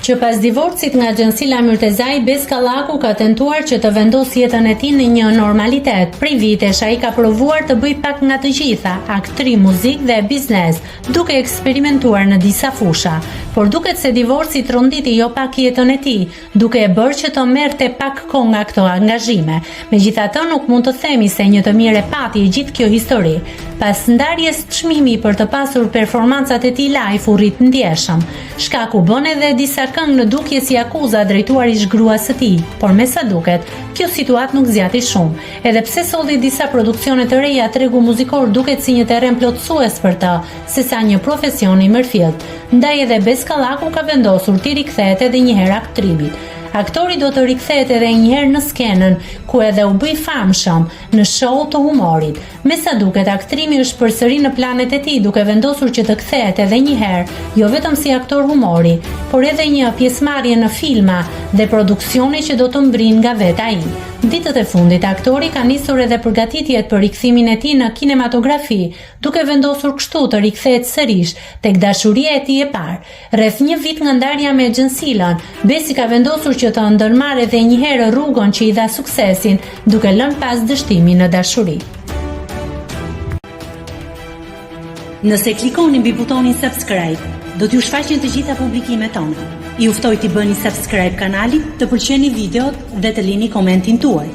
Që pas divorcit nga Xhensila Myrtezaj, Bes Kallaku ka tentuar që të vendosë jetën e tij në një normalitet. Prej vitesh ai ka provuar të bëjë pak nga të gjitha, aktrim, muzikë dhe biznes, duke eksperimentuar në disa fusha. Por duket se divorci tronditi jo pak jetën e tij, duke e bërë që të merrte pak kohë nga këto angazhime. Megjithatë, nuk mund të themi se një të mirë e pati e gjithë kjo histori. Pas ndarjes, çmimi për të pasur performancat e tij live u rrit ndjeshëm. Shkak u bënë edhe disa këngë në dukje si akuza drejtuar ish-gruas së tij, por me sa duket, kjo situatë nuk zgjati shumë. Edhe pse solli disa produksione të reja, tregu muzikor duket si një terren plotësues për të, sesa një profesion i mirëfilltë. Ndaj edhe Bes Kallaku ka vendosur t'i rikthehet edhe një herë aktrimit. Aktori do të rikthehet edhe një herë në skenën, ku edhe u bë i famshëm, në show të humorit. Me sa duket, aktrimi është përsëri në planet e tij, duke vendosur që të kthehet edhe një herë, jo vetëm si aktor humori, por edhe një pjesëmarrje në filma dhe produksione që do të mbrijnë nga vetë ai. Ditët e fundit, aktori ka nisur edhe përgatitjet për rikthimin e tij në kinematografi, duke vendosur kështu të rikthehet sërish tek dashuria e tij e parë. Rreth një vit nga ndarja me Xhensilën, Besi ka vendosur që të ndërmarrë edhe një herë rrugën që i dha suksesin, duke lënë pas dështimin në dashuri. Nëse klikoni mbi butonin subscribe, do t'ju shfaqen të gjitha publikimet tona. Ju ftoj t'i bëni subscribe kanalit, të pëlqeni videot dhe të lini komentin tuaj.